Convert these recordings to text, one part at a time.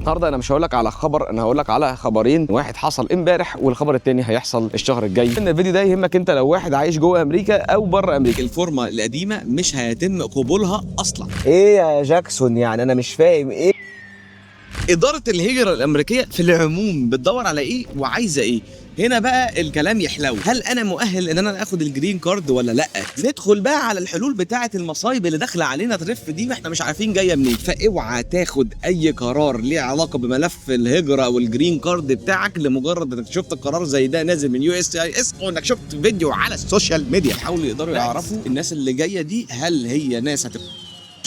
النهارده انا مش هقول لك على خبر، انا هقول لك على خبرين. واحد حصل امبارح والخبر التاني هيحصل الشهر الجاي. ان الفيديو ده يهمك انت لو واحد عايش جوه امريكا او بره امريكا. الفورمة القديمة مش هيتم قبولها اصلا. ايه يا جاكسون؟ يعني انا مش فاهم ايه. ادارة الهجرة الامريكية في العموم بتدور على ايه وعايزه ايه؟ هنا بقى الكلام يحلو. هل انا مؤهل ان انا اخد ال green card ولا لا؟ ندخل بقى على الحلول بتاعه المصايب اللي داخله علينا ترف دي واحنا مش عارفين جاية منين. فاوعى تاخد اي قرار ليه علاقة بملف الهجرة او ال green card بتاعك لمجرد انك شفت قرار زي ده نازل من USCIS او انك شفت فيديو على ال social media. حاولوا يقدروا يعرفوا الناس اللي جاية دي هل هي ناس هتبقى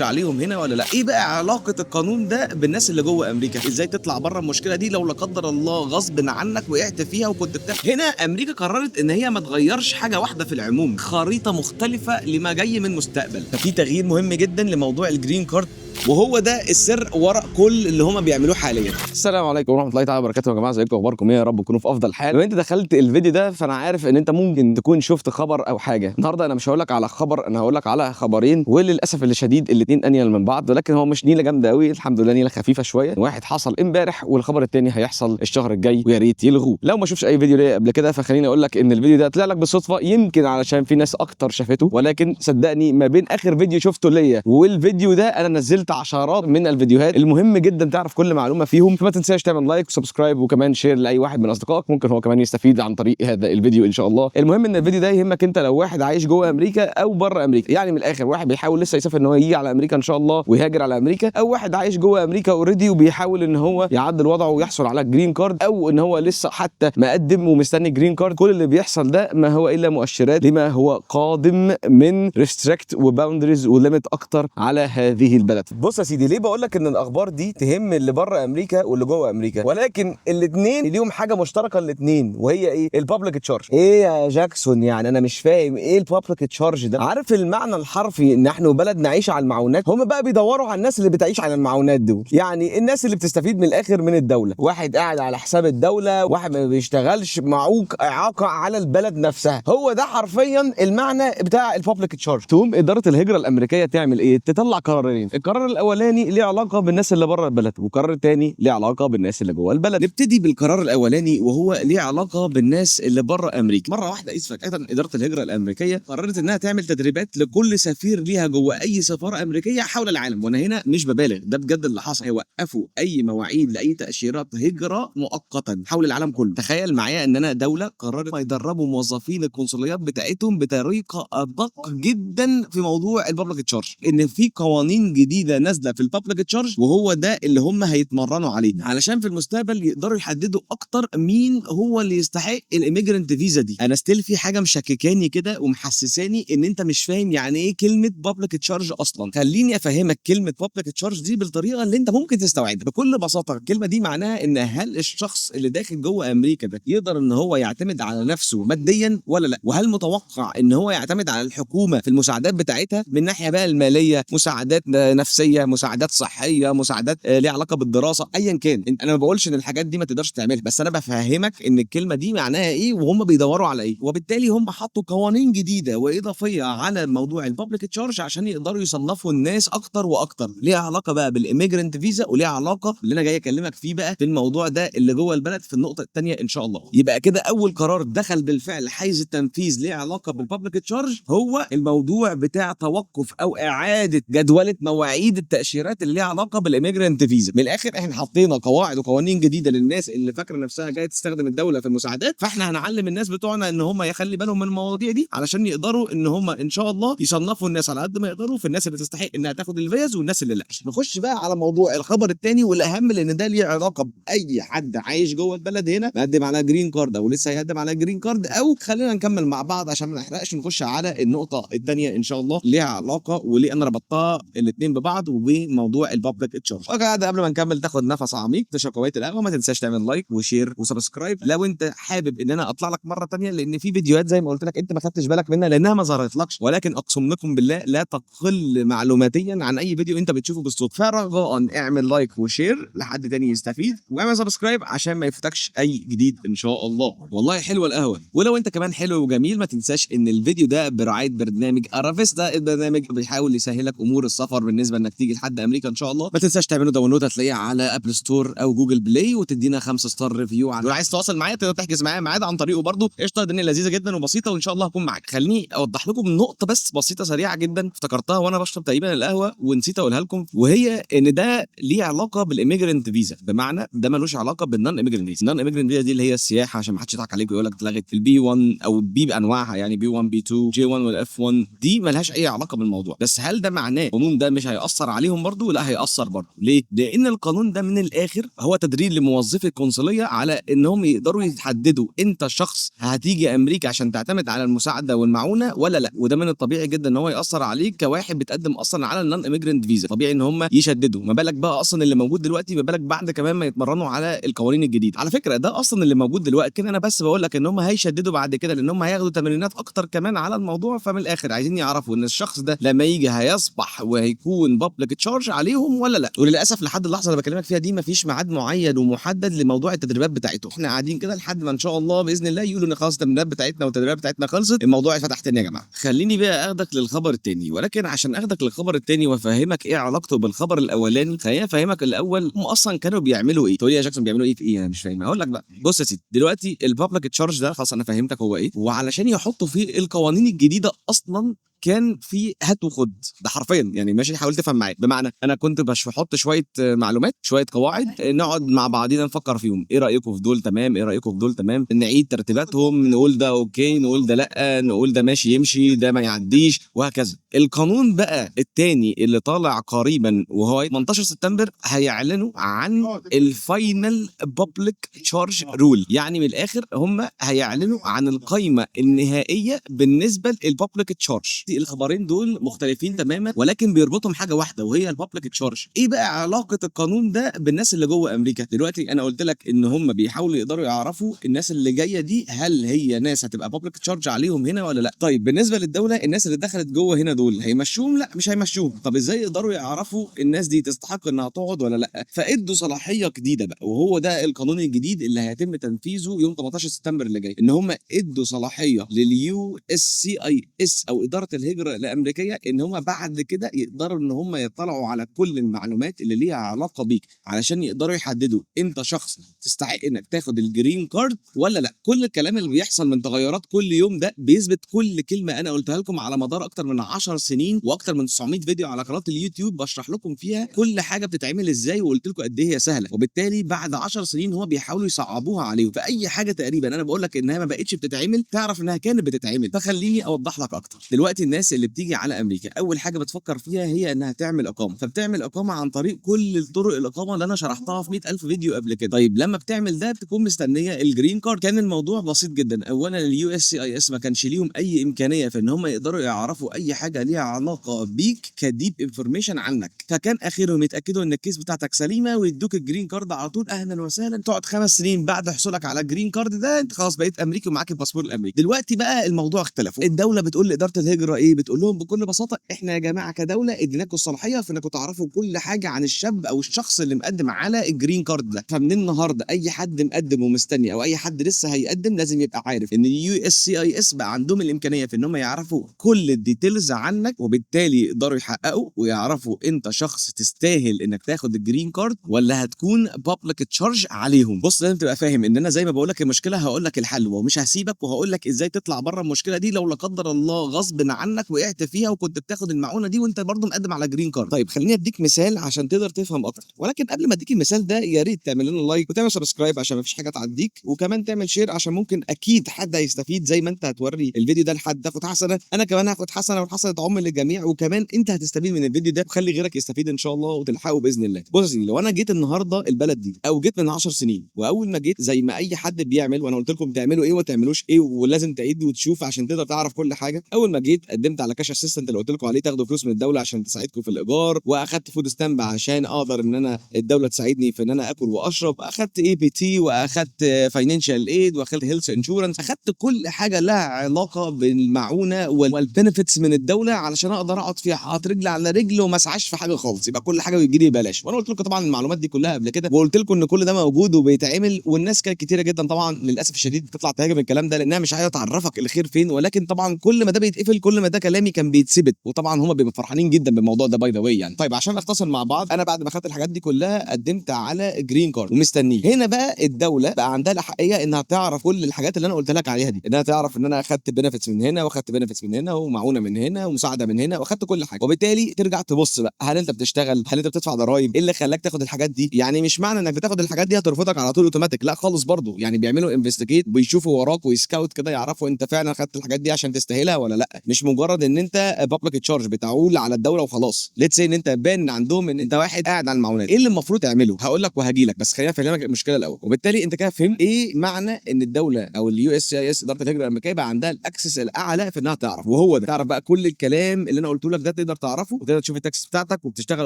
عليهم هنا ولا لا. ايه بقى علاقة القانون ده بالناس اللي جوه امريكا؟ ازاي تطلع بره المشكلة دي لو لا قدر الله غصب عنك وقعت فيها وكنت بتاع؟ هنا امريكا قررت ان هي ما تغيرش حاجة واحدة في العموم، خريطة مختلفة لما جاي من مستقبل. ففي تغيير مهم جدا لموضوع ال green card، وهو ده السر وراء كل اللي هما بيعملوه حاليا. السلام عليكم ورحمة الله تعالى وبركاته يا جماعه، ازيكم؟ اخباركم ايه؟ يا رب تكونوا في افضل حال. لو انت دخلت الفيديو ده فانا عارف ان انت ممكن تكون شفت خبر او حاجة. النهارده انا مش هقول لك على خبر، انا هقول لك على خبرين، وللاسف الشديد الاثنين انيل من بعض، ولكن هو مش نيله جامدة قوي، الحمد لله نيله خفيفة شوية. واحد حصل امبارح والخبر الثاني هيحصل الشهر الجاي، ويا ريت يلغوه. لو ما شفتش اي فيديو ليا قبل كده فخليني اقول لك ان الفيديو ده طلع لك بالصدفه، يمكن علشان في ناس اكتر شافته، ولكن صدقني ما بين اخر فيديو شفته ليا والفيديو ده انا نزلت عشرات من الفيديوهات. المهم جدا تعرف كل معلومة فيهم، فما تنساش تعمل like و subscribe وكمان share لاي واحد من اصدقائك، ممكن هو كمان يستفيد عن طريق هذا الفيديو ان شاء الله. المهم ان الفيديو ده يهمك انت لو واحد عايش جوه امريكا او بره امريكا، يعني من الاخر واحد بيحاول لسه يسافر ان هو يجي على امريكا ان شاء الله ويهاجر على امريكا، او واحد عايش جوه امريكا already وبيحاول ان هو يعدل وضعه ويحصل على green card، او ان هو لسه حتى مقدم ومستني green card. كل اللي بيحصل ده ما هو الا مؤشرات لما هو قادم من restrict و boundaries و limit اكتر على هذه البلد. بص يا سيدي، ليه بقول لك ان الاخبار دي تهم اللي بره امريكا واللي جوه امريكا؟ ولكن الاثنين ليهم حاجة مشتركة الاثنين، وهي ايه؟ ال public charge. ايه يا جاكسون؟ يعني انا مش فاهم ايه ال public charge ده. عارف المعنى الحرفي ان احنا بلد نعيش على المعونات؟ هم بقى بيدوروا على الناس اللي بتعيش على المعونات دول، يعني الناس اللي بتستفيد من الاخر من الدوله. واحد قاعد على حساب الدوله، واحد ما بيشتغلش، معوق، اعاقه على البلد نفسها. هو ده حرفيا المعنى بتاع ال public charge. تقوم ادارة الهجرة الامريكية تعمل ايه؟ تطلع قرارين. القرار الاولاني ليه علاقة بالناس اللي بره البلد، والقرار الثاني ليه علاقة بالناس اللي جوه البلد. نبتدي بالقرار الاولاني وهو ليه علاقة بالناس اللي بره امريكا. مرة واحدة اذ فجاة ادارة الهجرة الامريكية قررت انها تعمل تدريبات لكل سفير ليها جوه اي سفارة امريكية حول العالم، وانا هنا مش ببالغ، ده بجد اللي حصل. هيوقفوا اي مواعيد لاي تاشيرات هجره مؤقتا حول العالم كله. تخيل معايا ان انا دولة قررت ما يدربوا موظفين القنصليات بتاعتهم بطريقة ادق جدا في موضوع ال public charge، ان في قوانين جديدة نازله في ال public charge، وهو ده اللي هم هيتمرنوا عليه علشان في المستقبل يقدروا يحددوا اكتر مين هو اللي يستحق ال immigrant visa دي. انا still في حاجة مشككاني كده ومحسساني ان انت مش فاهم يعني ايه كلمة public charge اصلا. خليني افهمك كلمة public charge دي بالطريقة اللي انت ممكن تستوعبها بكل بساطه. الكلمة دي معناها ان هل الشخص اللي داخل جوه امريكا ده يقدر ان هو يعتمد على نفسه ماديا ولا لا، وهل متوقع ان هو يعتمد على الحكومة في المساعدات بتاعتها من ناحية بقى الماليه، مساعدات نفسيه، مساعدات صحيه، مساعدات ليها علاقة بالدراسه، ايا كان. انا ما بقولش ان الحاجات دي ما تقدرش تعملها، بس انا بفهمك ان الكلمة دي معناها ايه وهم بيدوروا على ايه، وبالتالي هم حطوا قوانين جديدة واضافيه على موضوع ال public charge عشان يقدروا يصنفوا الناس اكتر واكتر. ليها علاقة بقى بال immigrant visa وليها علاقة اللي انا جاي اكلمك فيه بقى في الموضوع ده اللي جوه البلد في النقطة الثانية ان شاء الله. يبقى كده اول قرار دخل بالفعل حيز التنفيذ ليه علاقة بال public charge هو الموضوع بتاع توقف او اعاده جدوله مواعيد التاشيرات اللي ليها علاقة بال immigrant visa. من الاخر احنا حطينا قواعد وقوانين جديدة للناس اللي فاكره نفسها جاية تستخدم الدولة في المساعدات، فاحنا هنعلم الناس بتوعنا ان هم يخلي بالهم من المواضيع دي علشان يقدروا ان هم ان شاء الله يصنفوا الناس على قد ما يقدروا في الناس اللي تستحق انها تاخد الفيز والناس اللي لا. نخش بقى على موضوع الخبر الثاني والاهم، لان ده ليه علاقة باي حد عايش جوه البلد هنا مقدم على green card او لسه هيقدم على green card، او خلينا نكمل مع بعض عشان ما نحرقش، نخش على النقطة الثانية ان شاء الله ليها علاقة وليه انا ربطتها الاثنين ببعض وبموضوع ال public charge. وكالعادة قبل ما نكمل تاخد نفس عميق، تشرب كوباية القهوه، ما تنساش تعمل like و share و subscribe لو انت حابب ان انا اطلع لك مرة ثانيه، لان في فيديوهات زي ما قلت لك انت ما خدتش بالك منها لانها ما ظهرتلكش، ولكن اقسم لكم بالله لا تقل معلوماتيا عن اي فيديو انت بتشوفه بالصدفه. فرجاء اعمل like و share لحد تاني يستفيد، واعمل subscribe عشان ما يفوتكش اي جديد ان شاء الله. والله حلوة القهوة. ولو انت كمان حلو وجميل ما تنساش ان الفيديو ده برعاية برنامج ارافيستا، البرنامج بيحاول يسهلك امور السفر بالنسبة للناس انك تيجي لحد امريكا ان شاء الله. ما تنساش تعملوا download، هتلاقيه على Apple Store او Google Play، وتدينا 5 star review. لو عايز تواصل معايا تقدر تحجز معايا ميعاد عن طريقه برضو. قشطه، الدنيا لذيذة جدا وبسيطه، وان شاء الله هكون معاك. خليني اوضح لكم نقطة بس بسيطة سريعة جدا افتكرتها وانا بشرب تقريبا القهوة ونسيت اقولها لكم، وهي ان ده ليه علاقة بال immigrant visa. بمعنى ده ملوش علاقة بال non immigrant visa. ال non immigrant visa دي اللي هي السياحه، عشان ما حدش يضحك عليك ويقول لك اتلغت. ال B 1 او B بانواعها، يعني B 1 B 2 J 1 وال F 1، دي ملهاش اي علاقة بالموضوع. بس هل ده معناه القانون ده مش هيأثر عليهم برضو؟ لا، هيأثر برضو. ليه؟ لان القانون ده من الاخر هو تدريب لموظفي القنصليه على انهم يقدروا يحددوا انت شخص هتيجي امريكا عشان تعتمد على المساعدة والمعونة ولا لا. وده من الطبيعي جدا ان هو ياثر عليك كواحد بتقدم اصلا على ال non immigrant visa. طبيعي ان هم يشددوا، ما بالك بقى اصلا اللي موجود دلوقتي، ما بالك بعد كمان ما يتمرنوا على القوانين الجديدة. على فكرة ده اصلا اللي موجود دلوقتي كده، انا بس بقول لك ان هم هيشددوا بعد كده، لان هم هياخدوا تمرينات اكتر كمان على الموضوع. فمن الاخر عايزين يعرفوا ان الشخص ده لما يجي هيصبح وهيكون public charge عليهم ولا لا. وللاسف لحد اللحظة اللي بكلمك فيها دي مفيش ميعاد معين ومحدد لموضوع التدريبات بتاعتهم. احنا قاعدين كده لحد ما ان شاء الله باذن الله يقولوا ان خلاص التمرينات بتاعتنا والتدريبات بتاعتنا خلصت، الموضوع اتفتح تاني يا جماعة. خليني بقى اخدك للخبر التاني، ولكن عشان اخدك للخبر التاني وافهمك ايه علاقته بالخبر الاولاني، خليني افهمك الاول هم اصلا كانوا بيعملوا ايه. تقول لي يا جاكسون بيعملوا ايه في ايه؟ انا مش فاهم. اقول لك بقى، بص يا سيدي، دلوقتي ال public charge ده خلاص انا فهمتك هو ايه، وعلشان يحطوا فيه القوانين الجديدة اصلا كان في هات وخد، ده حرفيا يعني ماشي، حاول تفهم معايا. بمعنى انا كنت بحط شوية معلومات، شوية قواعد، نقعد مع بعضينا نفكر فيهم، ايه رايكم في دول؟ تمام. ايه رايكم في دول؟ تمام. نعيد ترتيباتهم، نقول ده okay، نقول ده لا، نقول ده ماشي يمشي، ده ما يعديش، وهكذا. القانون بقى الثاني اللي طالع قريبا وهو 18 سبتمبر هيعلنوا عن ال final public charge rule، يعني من الاخر هم هيعلنوا عن القائمة النهائية بالنسبة لل public charge. الخبرين دول مختلفين تماما، ولكن بيربطهم حاجة واحدة وهي ال public charge. ايه بقى علاقة القانون ده بالناس اللي جوه امريكا دلوقتي؟ انا قلت لك ان هم بيحاولوا يقدروا يعرفوا الناس اللي جاية دي هل هي ناس هتبقى public charge عليهم هنا ولا لا. طيب بالنسبة للدوله، الناس اللي دخلت جوه هنا دول هيمشوهم؟ لا، مش هيمشوهم. طب ازاي يقدروا يعرفوا الناس دي تستحق انها تقعد ولا لا؟ فادوا صلاحية جديدة بقى، وهو ده القانون الجديد اللي هيتم تنفيذه يوم 18 سبتمبر اللي جاي، ان هم ادوا صلاحية لل USCIS او ادارة الهجرة الامريكية ان هم بعد كده يقدروا ان هم يطلعوا على كل المعلومات اللي ليها علاقة بيك علشان يقدروا يحددوا انت شخص تستحق انك تاخد ال green card ولا لا. كل الكلام اللي بيحصل من تغيرات كل يوم ده بيثبت كل كلمة انا قلتها لكم على مدار اكتر من 10 سنين واكتر من 900 فيديو على قناة اليوتيوب بشرح لكم فيها كل حاجة بتتعمل ازاي، وقلت لكم قد ايه هي سهله. وبالتالي بعد 10 سنين هو بيحاولوا يصعبوها عليهم. فاي حاجة تقريبا انا بقول لك انها ما بقتش بتتعمل، تعرف انها كانت بتتعمل. فخليني اوضح لك اكتر. دلوقتي الناس اللي بتيجي على امريكا اول حاجة بتفكر فيها هي انها تعمل اقامه، فبتعمل اقامه عن طريق كل الطرق الاقامة اللي انا شرحتها في 100,000 فيديو قبل كده. طيب لما بتعمل ده بتكون مستنيه ال green card. كان الموضوع بسيط جدا. اولا ال USCIS ما كانش ليهم اي امكانية في ان هم يقدروا يعرفوا اي حاجة ليها علاقة بيك ك deep information عنك، فكان اخرهم يتاكدوا ان ال case بتاعتك سليمة ويدوك ال green card على طول، اهلا وسهلا. تقعد 5 سنين بعد حصولك على ال green card ده انت خلاص بقيت امريكي ومعاك الباسبور الامريكي. دلوقتي بقى الموضوع اختلف. الدولة بتقول لادارة الهجرة ايه؟ بتقول لهم بكل بساطة احنا يا جماعة كدولة اديناكم الصلاحية في انكم تعرفوا كل حاجة عن الشاب او الشخص اللي مقدم على ال green card ده. فمن النهارده اي حد مقدم ومستني او اي حد لسه هيقدم لازم يبقى عارف ان ال USCIS بقى عندهم الامكانية في ان هم يعرفوا كل ال details عنك، وبالتالي يقدروا يحققوا ويعرفوا انت شخص تستاهل انك تاخد ال green card ولا هتكون public charge عليهم. بص، لازم تبقى فاهم ان انا زي ما بقول لك المشكلة هقول لك الحل، ومش هسيبك وهقول لك ازاي تطلع بره المشكلة دي لو لا قدر الله غصب عنك وقعت فيها وكنت بتاخد المعونة دي وانت برضه مقدم على green card. طيب خليني اديك مثال عشان تقدر تفهم اكتر، ولكن قبل ما اديك المثال ده يا ريت تعمل لنا like وتعمل subscribe عشان ما فيش حاجة تعديك، وكمان تعمل share عشان ممكن اكيد حد هيستفيد. زي ما انت هتوري الفيديو ده لحد تاخد حسنه، انا كمان هاخد حسنه، والحسنة تعم للجميع، وكمان انت هتستفيد من الفيديو ده وخلي غيرك يستفيد ان شاء الله وتلحقه باذن الله. بص يا سيدي، لو انا جيت النهارده البلد دي او جيت من 10 سنين، واول ما جيت زي ما اي حد بيعمل، وانا قلت لكم تعملوا ايه وما تعملوش ايه ولازم تعيد وتشوف عشان تقدر تعرف كل حاجه. اول ما جيت قدمت على cash assistance اللي قلت لكم عليه، تاخدوا فلوس من الدولة عشان تساعدكم في الايجار، واخدت food stamp عشان اقدر ان انا الدولة تساعدني في ان انا اكل واشرب، اخدت EBT، واخدت financial aid، واخدت health insurance، اخدت كل حاجة لها علاقة بالمعونه وال benefits من الدولة علشان اقدر اقعد فيها حاطط رجل على رجل وما اسعاش في حاجة خالص، يبقى كل حاجة بتجيلي ببلاش. وانا قلت لكم طبعا المعلومات دي كلها قبل كده، وقلت لكم ان كل ده موجود وبيتعمل، والناس كانت كتيرة جدا طبعا للاسف الشديد بتطلع تهاجم الكلام ده لانها مش عايزه تعرفك الخير فين. ولكن طبعا كل ما ده بيتقفل كل ما ما ده كلامي كان بيتثبت، وطبعا هم بيبقوا فرحانين جدا بالموضوع ده by the way يعني. طيب عشان اختصر مع بعض، انا بعد ما خدت الحاجات دي كلها قدمت على green card ومستنيه. هنا بقى الدولة بقى عندها الاحقيه انها تعرف كل الحاجات اللي انا قلت لك عليها دي، انها تعرف ان انا اخدت benefits من هنا واخدت benefits من هنا ومعونه من هنا ومساعدة من هنا واخدت كل حاجه، وبالتالي ترجع تبص بقى هل انت بتشتغل، هل انت بتدفع ضرائب، ايه اللي خلاك تاخد الحاجات دي. يعني مش معنى انك بتاخد الحاجات دي هترفضك على طول اوتوماتيك، لا خالص برضو، يعني بيعملوا investigate، بيشوفوا وراك وي scout كده، يعرفوا انت فعلا خدت الحاجات دي عشان تستاهلها ولا لا، مش مجرد ان انت public charge بتعول على الدولة وخلاص. let's say ان انت بان عندهم ان انت واحد قاعد على المعونات، ايه اللي المفروض تعمله؟ هقول لك وهجي لك، بس خلينا افهمك المشكلة الاول. وبالتالي انت كده فهمت ايه معنى ان الدولة او ال USCIS ادارة الهجرة الامريكية بقى عندها ال access الاعلى في انها تعرف، وهو ده تعرف بقى كل الكلام اللي انا قلته لك ده تقدر تعرفه، وتقدر تشوف ال tax بتاعتك وبتشتغل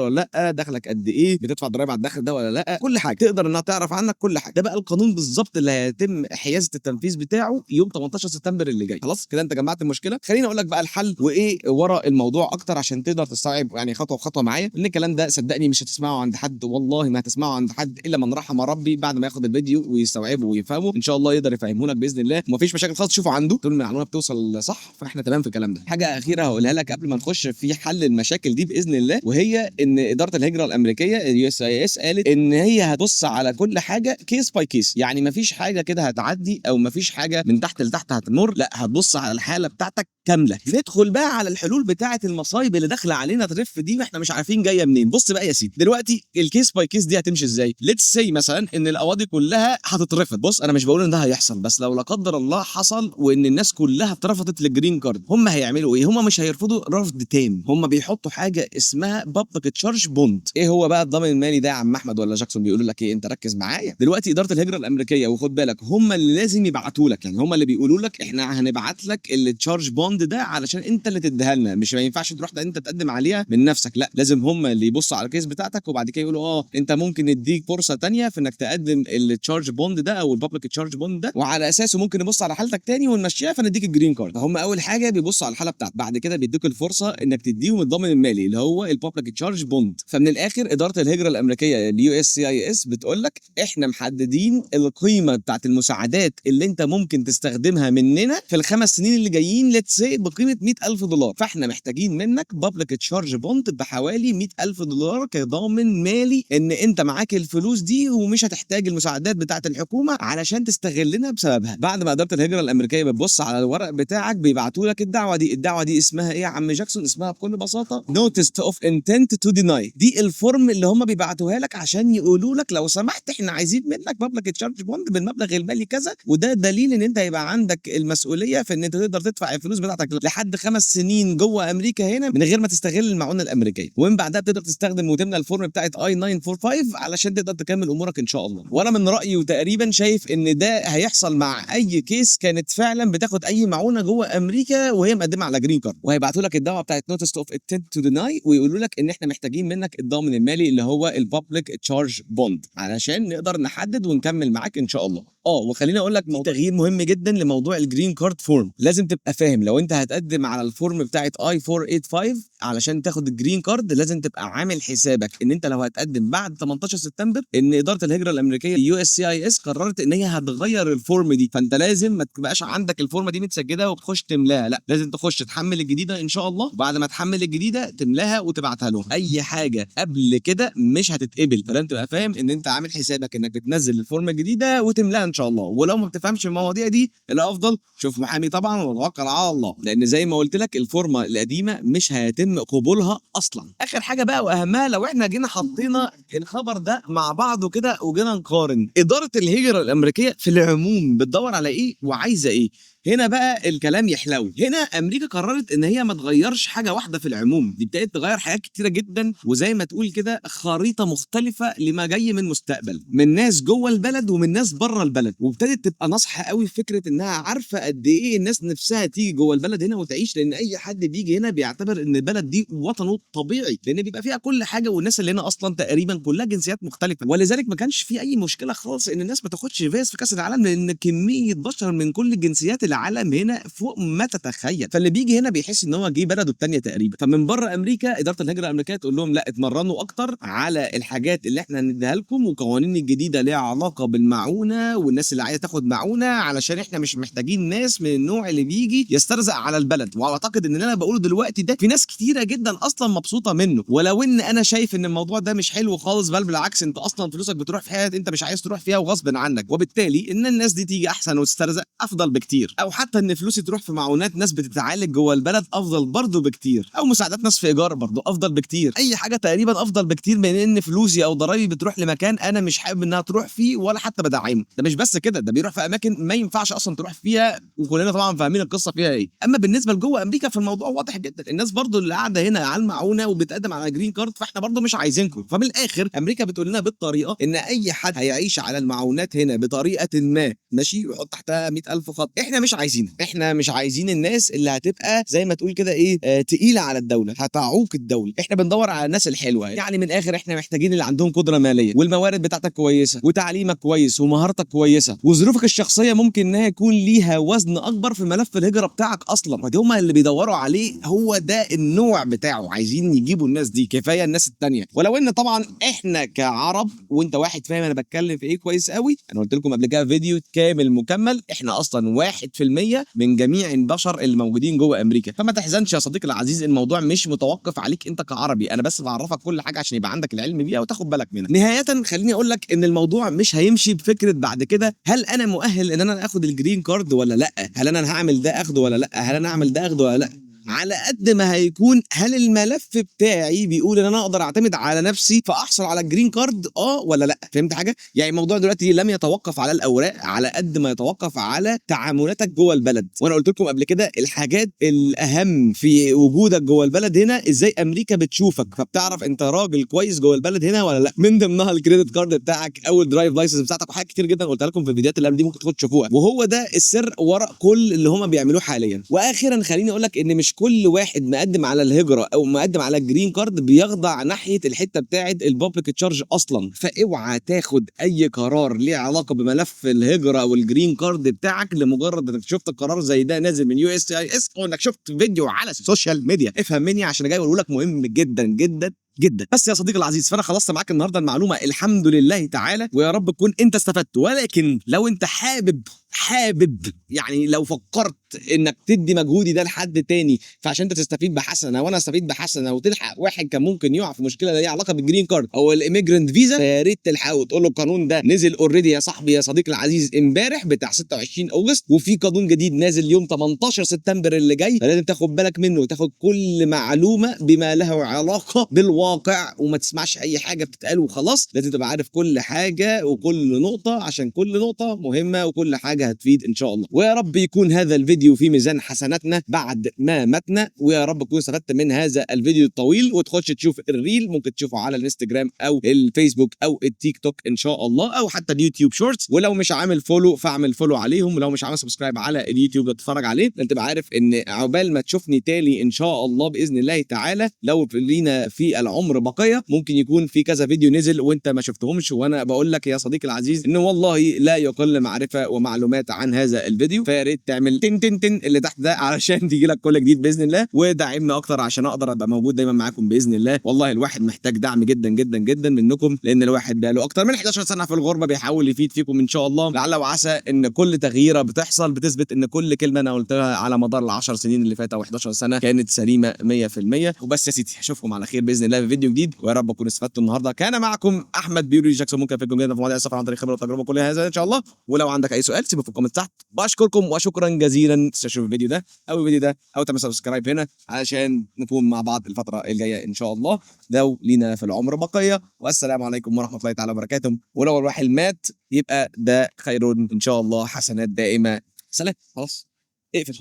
ولا لا، دخلك قد ايه، بتدفع ضرائب على الدخل ده ولا لا، كل حاجة تقدر انها تعرف عنك كل حاجة. ده بقى القانون بالظبط اللي هيتم حيازه التنفيذ بتاعه يوم 18 سبتمبر اللي جاي. خلاص كده انت جمعت المشكلة. خليني اقول لك بقى الحل وايه ورا الموضوع اكتر عشان تقدر تستوعب يعني خطوة بخطوة معايا، لان الكلام ده صدقني مش هتسمعه عند حد، والله ما هتسمعه عند حد الا من رحم ربي بعد ما ياخد الفيديو ويستوعبه ويفهمه ان شاء الله يقدر يفهمه لك باذن الله، ومفيش مشاكل خالص. شوفوا عنده طول ما المعلومة بتوصل صح فاحنا تمام في الكلام ده. حاجة اخيرة هقولها لك قبل ما نخش في حل المشاكل دي باذن الله، وهي ان ادارة الهجرة الامريكية ال USCIS قالت ان هي هتبص على كل حاجة case by case، يعني مفيش حاجة كده هتعدي او مفيش حاجة من تحت لتحت هتمر، لا هتبص على الحالة بتاعتك كاملة. ندخل بقى على الحلول بتاعه المصايب اللي داخله علينا ترف دي واحنا مش عارفين جاية منين. بص بقى يا سيدي، دلوقتي ال case by case دي هتمشي ازاي؟ let's say مثلا ان القواضي كلها هتترفض. بص انا مش بقول ان ده هيحصل، بس لو لا قدر الله حصل وان الناس كلها اترفضت لل green card، هم هيعملوا ايه؟ هم مش هيرفضوا رفض تام، هم بيحطوا حاجة اسمها public charge bond. ايه هو بقى الضامن المالي ده يا عم احمد ولا جاكسون؟ بيقولوا لك ايه؟ انت ركز معايا دلوقتي. ادارة الهجرة الامريكية، وخد بالك هم اللي لازم يبعتوا لك، يعني هم اللي بيقولوا لك احنا هنبعت لك ال charge bond ده علشان انت اللي تديها لنا، مش ما ينفعش تروح انت تقدم عليها من نفسك، لا لازم هم اللي يبصوا على ال case بتاعتك وبعد كده يقولوا انت ممكن نديك فرصة تانية في انك تقدم ال charge bond ده او ال public charge bond ده، وعلى اساسه ممكن نبص على حالتك تاني ونمشيها فنديك ال green card. فهم اول حاجة بيبصوا على الحالة بتاعتك، بعد كده بيدوك الفرصة انك تديهم الضامن المالي اللي هو ال public charge bond. فمن الاخر ادارة الهجرة الامريكية ال USCIS بتقول لك احنا محددين القيمة بتاعت المساعدات اللي انت ممكن تستخدمها مننا في ال5 سنين اللي جايين let's say بقيمة $100,000، فاحنا محتاجين منك public charge bond بحوالي $100,000 كضامن مالي ان انت معاك الفلوس دي ومش هتحتاج المساعدات بتاعت الحكومة علشان تستغلنا بسببها. بعد ما ادارة الهجرة الامريكية بتبص على الورق بتاعك بيبعتوا لك الدعوة دي. الدعوة دي اسمها ايه يا عم جاكسون؟ اسمها بكل بساطة notice of intent to deny. دي ال form اللي هم بيبعتوها لك عشان يقولوا لك لو سمحت احنا عايزين منك public charge bond بالمبلغ المالي كذا، وده دليل ان انت هيبقى عندك المسؤولية في ان انت تقدر تدفع الفلوس بتاعتك لحد 5 سنين جوه امريكا هنا من غير ما تستغل المعونة الامريكية، ومن بعدها بتقدر تستخدم وتملى ال form بتاعت I 945 علشان تقدر تكمل امورك ان شاء الله. وانا من رايي وتقريبا شايف ان ده هيحصل مع اي case كانت فعلا بتاخد اي معونة جوه امريكا وهي مقدمه على green card، وهيبعتوا لك الدعوة بتاعت notice of intent to deny ويقولوا لك ان احنا محتاجين منك الضامن المالي اللي هو ال public charge bond علشان نقدر نحدد ونكمل معاك ان شاء الله. وخليني اقول لك تغيير مهم جدا لموضوع ال green card form. لازم تبقى فاهم لو انت هتقدم على ال form بتاعت I 485 علشان تاخد ال green card، لازم تبقى عامل حسابك ان انت لو هتقدم بعد 18 سبتمبر ان ادارة الهجرة الامريكية USCIS قررت ان هي هتغير ال form دي، فانت لازم ما تبقاش عندك ال form دي متسجله وتخش تملاها، لا لازم تخش تحمل الجديدة ان شاء الله، وبعد ما تحمل الجديدة تملاها وتبعتها لهم. اي حاجة قبل كده مش هتتقبل، فلازم تبقى فاهم ان انت عامل حسابك انك بتنزل ال form الجديدة وتملاها ان شاء الله. ولو ما بتفهمش المواضيع دي الافضل شوف محامي طبعا وتوكل على الله، لان زي ما قلت لك الفورمة القديمة مش هيتم قبولها اصلا. اخر حاجة بقى واهمها، لو احنا جينا حطينا الخبر ده مع بعضه كده وجينا نقارن ادارة الهجرة الامريكية في العموم بتدور على ايه وعايزه ايه، هنا بقى الكلام يحلو. هنا امريكا قررت ان هي ما تغيرش حاجة واحدة في العموم، دي ابتدت تغير حاجات كتيرة جدا، وزي ما تقول كده خريطة مختلفة لما جاي من مستقبل، من ناس جوه البلد ومن ناس بره البلد، وابتدت تبقى ناصحه قوي في فكرة انها عارفه قد ايه الناس نفسها تيجي جوه البلد هنا وتعيش، لان اي حد بيجي هنا بيعتبر ان البلد دي وطنه الطبيعي، لان بيبقى فيها كل حاجة، والناس اللي هنا اصلا تقريبا كلها جنسيات مختلفة، ولذلك ما كانش في اي مشكلة خالص ان الناس ما تاخدش فيز في كاس العالم، لان كمية بشر من كل الجنسيات اللي العالم هنا فوق ما تتخيل. فاللي بيجي هنا بيحس ان هو جه بلده الثانية تقريبا. فمن بره امريكا ادارة الهجرة الامريكية تقول لهم لا، اتمرنوا اكتر على الحاجات اللي احنا هنديها لكم وقوانين الجديدة ليها علاقة بالمعونه والناس اللي عايزه تاخد معونه، علشان احنا مش محتاجين ناس من النوع اللي بيجي يسترزق على البلد. واعتقد ان اللي انا بقوله دلوقتي ده في ناس كتيرة جدا اصلا مبسوطة منه، ولو ان انا شايف ان الموضوع ده مش حلو خالص، بل بالعكس انت اصلا فلوسك بتروح في حاجات انت مش عايز تروح فيها وغصب عنك، وبالتالي ان الناس دي تيجي احسن وتسترزق افضل بكتير، او حتى ان فلوسي تروح في معونات ناس بتتعالج جوه البلد افضل برضه بكتير، او مساعدات ناس في ايجار برضه افضل بكتير. اي حاجة تقريبا افضل بكتير من ان فلوسي او ضرايبي بتروح لمكان انا مش حابب انها تروح فيه ولا حتى بدعمه. ده مش بس كده، ده بيروح في اماكن ما ينفعش اصلا تروح فيها، وكلنا طبعا فاهمين القصة فيها ايه. اما بالنسبة لجوه امريكا فالموضوع واضح جدا، الناس برضو اللي قاعدة هنا على المعونة وبتقدم على green card فاحنا برضو مش عايزينكم. فمن الاخر امريكا بتقول لنا بالطريقة ان اي حد هيعيش على المعونات هنا بطريقة ما، ماشي، ويحط تحتها 100,000 خط، احنا مش عايزينها. احنا مش عايزين الناس اللي هتبقى زي ما تقول كده ايه، تقيلة على الدولة، هتعوق الدولة. احنا بندور على الناس الحلوة، يعني من الاخر احنا محتاجين اللي عندهم قدره ماليه والموارد بتاعتك كويسة وتعليمك كويس ومهارتك كويسة وظروفك الشخصية ممكن انها يكون ليها وزن اكبر في ملف الهجرة بتاعك اصلا. فدي هم اللي بيدوروا عليه، هو ده النوع بتاعه، عايزين يجيبوا الناس دي، كفاية الناس التانية. ولو ان طبعا احنا كعرب، وانت واحد فاهم انا بتكلم في ايه كويس قوي، انا قلت لكم قبل كده فيديو كامل مكمل، احنا اصلا 1% من جميع البشر اللي موجودين جوه امريكا. فما تحزنش يا صديقي العزيز، الموضوع مش متوقف عليك انت كعربي، انا بس بعرفك كل حاجة عشان يبقى عندك العلم بيها وتاخد بالك منها. نهاية خليني اقول لك ان الموضوع مش هيمشي بفكره بعد كده هل انا مؤهل ان انا اخد ال green card ولا لا، هل انا هعمل ده اخده ولا لا، هل انا اعمل ده اخده ولا لا، على قد ما هيكون هل الملف بتاعي بيقول ان انا اقدر اعتمد على نفسي فاحصل على ال green card ولا لا. فهمت حاجة؟ يعني الموضوع دلوقتي لم يتوقف على الاوراق على قد ما يتوقف على تعاملاتك جوه البلد. وانا قلت لكم قبل كده الحاجات الاهم في وجودك جوه البلد هنا ازاي امريكا بتشوفك، فبتعرف انت راجل كويس جوه البلد هنا ولا لا، من ضمنها ال credit card بتاعك او ال drive license بتاعتك وحاجات كتير جدا قلتها لكم في الفيديوهات اللي قبل دي، ممكن تخش تشوفوها. وهو ده السر وراء كل اللي هما بيعملوه حاليا. واخيرا خليني اقول لك ان مش كل واحد مقدم على الهجرة او مقدم على ال green card بيخضع ناحية الحتة بتاعه ال public charge اصلا، فاوعى تاخد اي قرار ليه علاقة بملف الهجرة او ال green card بتاعك لمجرد انك شفت قرار زي ده نازل من USCIS او انك شفت فيديو على ال social media. افهم مني عشان جاي اقول لك مهم جدا جدا جدا. بس يا صديقي العزيز، فانا خلصت معاك النهارده المعلومة الحمد لله تعالى، ويا رب تكون انت استفدت. ولكن لو انت حابب يعني لو فكرت انك تدي مجهودي ده لحد تاني فعشان انت تستفيد بحسنه وانا استفيد بحسنه وتلحق واحد كان ممكن يقع في مشكلة ليها علاقة بال green card او ال immigrant visa، فيا ريت تلحقه وتقول له القانون ده نزل already يا صاحبي يا صديقي العزيز امبارح بتاع 26 August، وفي قانون جديد نازل يوم 18 سبتمبر اللي جاي، فلازم تاخد بالك منه وتاخد كل معلومة بما له علاقة بالواقع وما تسمعش اي حاجة بتتقال وخلاص. لازم تبقى عارف كل حاجة وكل نقطة، عشان كل نقطة مهمة وكل حاجة هتفيد ان شاء الله. ويا رب يكون هذا الفيديو في ميزان حسناتنا بعد ما متنا، ويا رب تكون استفدت من هذا الفيديو الطويل، وتخش تشوف ال reel، ممكن تشوفه على الانستجرام او الفيسبوك او التيك توك ان شاء الله، او حتى اليوتيوب shorts. ولو مش عامل follow فاعمل follow عليهم، ولو مش عامل subscribe على اليوتيوب تتفرج عليه، لان تبقى عارف ان عقبال ما تشوفني تاني ان شاء الله باذن الله تعالى، لو لينا في العمر بقية، ممكن يكون في كذا فيديو نزل وانت ما شفتهمش. وانا بقول لك يا صديقي العزيز ان والله لا يقل معرفة ومعلومات عن هذا الفيديو، فيا ريت تعمل تن تن تن اللي تحت ده علشان تيجي لك كل جديد باذن الله، ودعمنا اكتر عشان اقدر ابقى موجود دايما معاكم باذن الله. والله الواحد محتاج دعم جدا جدا جدا منكم، لان الواحد بقاله اكتر من 11 سنة في الغربة بيحاول يفيد فيكم ان شاء الله، لعل وعسى ان كل تغييره بتحصل بتثبت ان كل كلمة انا قلتها على مدار ال 10 سنين اللي فاتت او 11 سنة كانت سليمة 100%. وبس يا سيدي، اشوفكم على خير باذن الله في فيديو جديد، ويا رب اكون استفدتوا النهارده. كان معكم احمد بيوري جاكسون، ممكن افيدكم جدا في مواضيع السفر عن طريق خبره وتجربه كل هذا ان شاء الله. ولو عندك اي سؤال سيبه في ال comment تحت. بشكركم وشكرا جزيلا. تشوف الفيديو ده او الفيديو ده او تعمل subscribe هنا علشان نكون مع بعض الفترة الجاية ان شاء الله لو لينا في العمر بقية. والسلام عليكم ورحمة الله تعالى وبركاته. ولو الواحد مات يبقى ده خير ان شاء الله، حسنات دائمة. سلام. خلاص اقفل،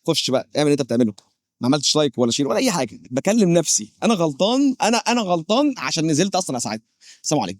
خش بقى اعمل اللي انت بتعمله. ما عملتش like ولا share ولا اي حاجة، بكلم نفسي انا غلطان، انا غلطان عشان نزلت اصلا اساعدك. السلام عليكم.